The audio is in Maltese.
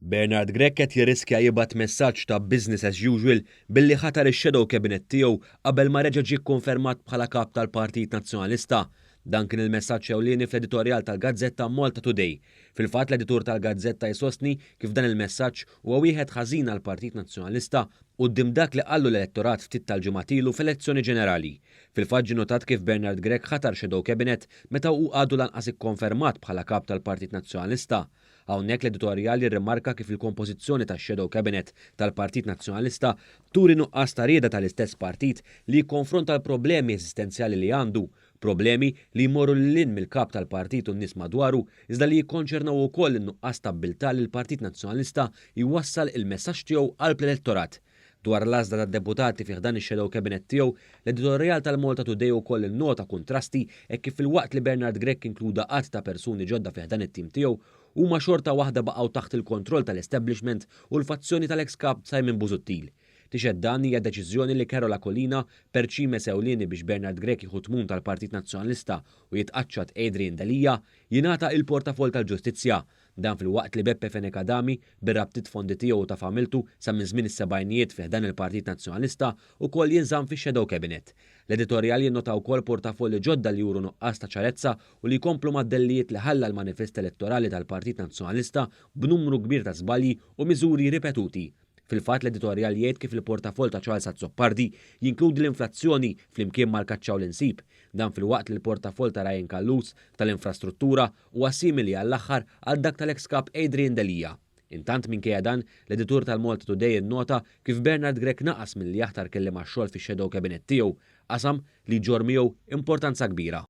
Bernard Grech qed jirriskja jibgħat messaġġ ta' business as usual billi ħatar ix-shadow cabinet tiegħu qabel ma reġa' ġie kkonfermat bħala Kap tal-Partit Nazzjonalista. Dan kien il-messaġġ ewlieni fl-editorjal tal-gazzetta Malta Today. Fil-fatt l-editur tal-gazzetta jsostni kif dan il-messaġġ huwa wieħed ħażin għall-Partit Nazzjonalista quddiem dak li qallu l-elettorat ftit tal-ġimgħat ilu f'elezzjoni ġenerali. Fil-fatt ġie notat kif Bernard Grech ħatar shadow cabinet meta hu għadu lanqas ikkonfermat bħala Kap tal-Partit Nazzjonalista. Hawnhekk l-editorjal jirrimarka kif il-kompożizzjoni tax-shadow cabinet tal-Partit Nazzjonalista turi nuqqas ta' rieda tal-istess partit li jikkonfronta l-problemi eżistenzjali li għandu, problemi li jmorru lil hinn mill-Kap tal-partit u n-nies madwaru iżda li jikkonċernaw ukoll in-nuqqas ta' abbiltà li l-Partit Nazzjonalista jwassal il-messaġġ tiegħu qalb l-elettorat. Dwar l-għażla tad-deputati fi ħdan ix-shadow cabinet tiegħu, l-editorjal tal-Malta Today ukoll innota kuntrasti hekk kif filwaqt li Bernard Grech inkluda għadd ta' persuni ġodda fi ħdan it-tim tiegħu, huma xorta waħda baqgħu taħt il-kontroll tal-establishment u l-fazzjoni tal-eks Kap Simon Busuttil. Tixhed dan hija deċiżjoni li Karol Aquilina, perċimes ewlieni biex Bernard Grech jieħu t-tmun tal-Partit Nazzjonalista u jitqaċċat Adrian Delia, jingħata il-portafoll tal-Ġustizzja. Dan filwaqt li Beppe Fenech Adami, bir-rabtiet fondi tiegħu u ta' familtu sa minn żmien is-sebgħinijiet fi ħdan il-Partit Nazzjonalista, ukoll jinżamm fix-shadow cabinet. L-editorjal jinnota wkoll portafolli ġodda li juru nuqqas ta' ċarezza u li jkomplu mad-dellijiet li ħalla l-manifest elettorali tal-Partit Nazzjonalista b'numru kbir ta' żbalji u miżuri ripetuti. Fil-fatt l-editorjal jgħid kif il-portafoll ta' Charles Azzopardi jinkludi l-inflazzjoni flimkien mal-kaċċa u l-insib. Dan filwaqt li l-portafoll ta' Ryan Callus tal-infrastruttura huwa simili għall-aħħar għal dak tal-eks Kap Adrian Delia. Intant minkejja dan, l-editur tal-Malta Today innota kif Bernard Grech naqas milli jaħtar kelliem għax-xogħol fix-shadow cabinet tiegħu, qasam li jġorr miegħu importanza kbira.